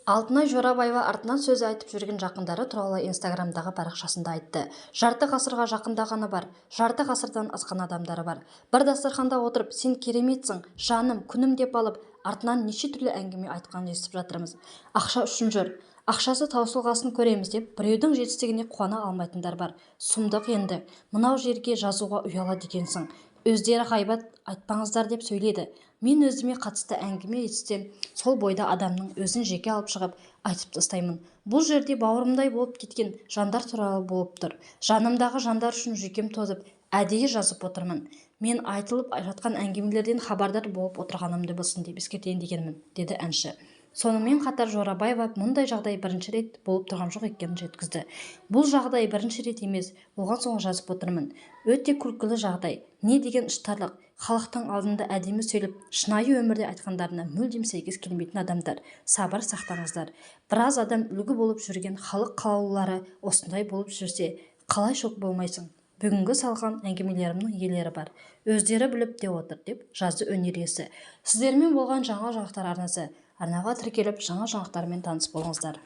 Алтынай Жорабаева артынан сөз айтып жүрген жақындары туралы инстаграмдағы парақшасында айтты. Жарты ғасырға жақындағаны бар, жарты ғасырдан асқан адамдары бар. Бір дастарханда отырып, сен кереметсің, жаным, күнім деп алып, артынан неше түрлі әңгіме айтқанын естіп жатырмыз. Ақша үшін жүр. Ақшасы таусылғасын көреміз деп, біреудің жетістігіне қуана алмайтындар бар. Сұмдық енді. Мынау жерге жазуға ұялады екенсің. Өздері ғайбат айтпаңыздар деп сөйлейді. Мен өзіме қатысты әңгіме естісем, сол бойда адамның өзін жеке алып шығып, айтып тастаймын. Бұл жерде бауырымдай болып кеткен жандар туралы болып тұр. Жанымдағы жандар үшін жүйкем тозып, әдейі жазып отырмын. Мен айтылып жатқан әңгімелерден хабардар болып отырғанымды білсін деп ескертейін дегенмін, деді әнші. Сонымен қатар Жорабаева мұндай жағдай бірінші рет болып тұрған жоқ екенін жеткізді. Бұл жағдай бірінші рет емес, болған соң жазып отырмын. Өте күлкілі жағдай. Не деген іштарлық. Халықтың алдында әдемі сөйлеп, шынайы өмірде айтқандарына мүлдем сәйкес келмейтін адамдар. Сабыр сақтаңыздар. Біраз адам үлгі болып жүрген халық қалаулылары осындай болып жүрсе, қалай шок болмайсың? Бүгінгі салған әңгімелерімнің иелері бар. Өздері біліп те отыр, деп жазды өнер иесі. Сіздермен болған Жаңа жаңалықтар арнасы. Арнаға тіркеліп, жаңа жаңалықтармен таныс болыңыздар.